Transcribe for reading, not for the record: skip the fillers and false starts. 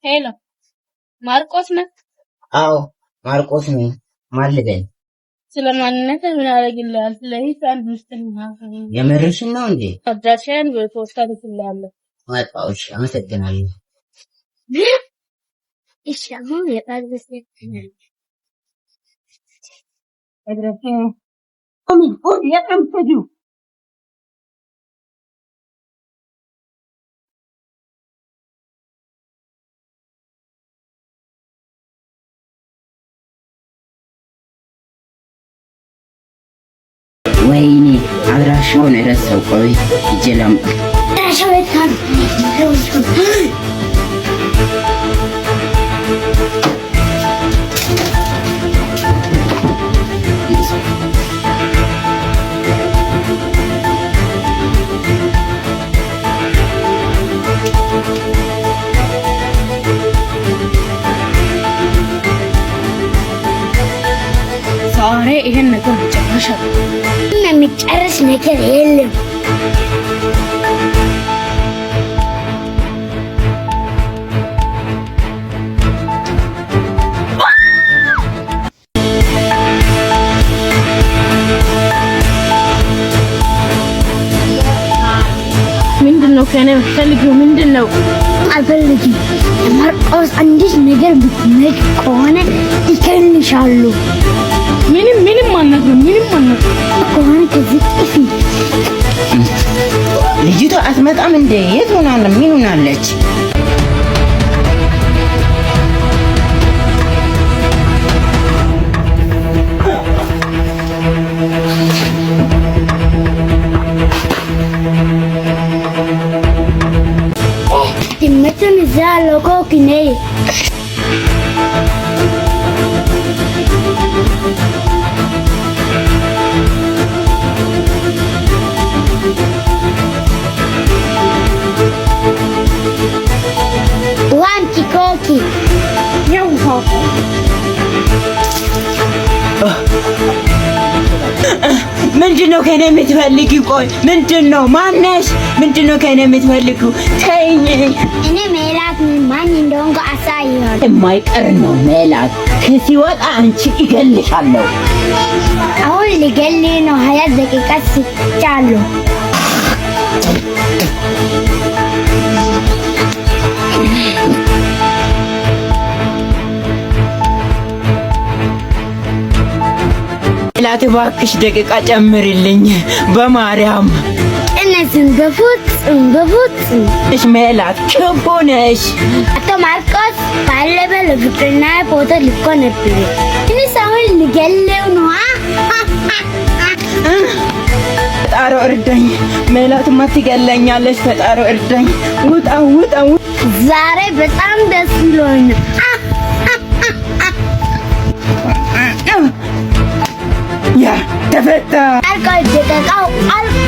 Hello፣ ማርቆስ ነህ? አዎ፣ ማርቆስ ነኝ። ማን ልበል? ስለ ማንነት ምን አደርግልሃል? ስለ አንድ ምስጢር። የምርሽን ነው እንዴ? አድራሻዬን በፖስታ ልክልሃለሁ። መጣሁ። እሺ፣ አመሰግናለሁ። እሺ፣ አሁን የቃል ወይኔ፣ አድራሻውን ረሳው። ቆይ ሂጄ ላምጣ። ዛሬ ይሄን ነገር መጨረሻ የሚጨርስ ነገር የለም። ምንድን ነው ከእኔ የምትፈልጊው? ምንድን ነው? አልፈልግም። ማርቆስ አንዲት ነገር ብትነግሪ ከሆነ ይከልሻሉ። ምንም ምንም አልነግርም። ምንም አልነግርም ከሆነ ከዚህ ጥፊ። ልጅቷ አትመጣም እንዴ? የት ሆናለ? ምን ሆናለች? ድመቱን እዛ ለኮክኔ። ውሃ አምጪ ኮኪ። የውሃ ምንድን ነው ከእኔ የምትፈልጊው? ቆይ ምንድን ነው? ማነሽ? ምንድን ነው ከእኔ የምትፈልጊው? ተይኝ። እኔ ሜላት ነኝ። ማን እንደሆንኩ አሳይሃለሁ። የማይቀር ነው ሜላት። ከሲወጣ አንቺ እገልሻለሁ። አሁን ልገልህ ነው። 20 ደቂቃ ስጫለሁ። ሜላት እባክሽ ደቂቃ ጨምሪልኝ በማርያም። እነዚህን በፍጹም በፍጹም። እሽ ሜላት፣ ክፉ ነሽ። አቶ ማርቆስ ባለፈ ለፍቅረኛ ፎቶ ልኮ ነበር። እኔስ አሁን ልገለው ነው። ፈጣሪ እርዳኝ። ሜላትማ ትገለኛለች። ፈጣሪ እርዳኝ። ውጣ ውጣ። ዛሬ በጣም ደስ ብሎኛል። ያ ተፈታ። አልቋል። ደቂቃው አልቋል።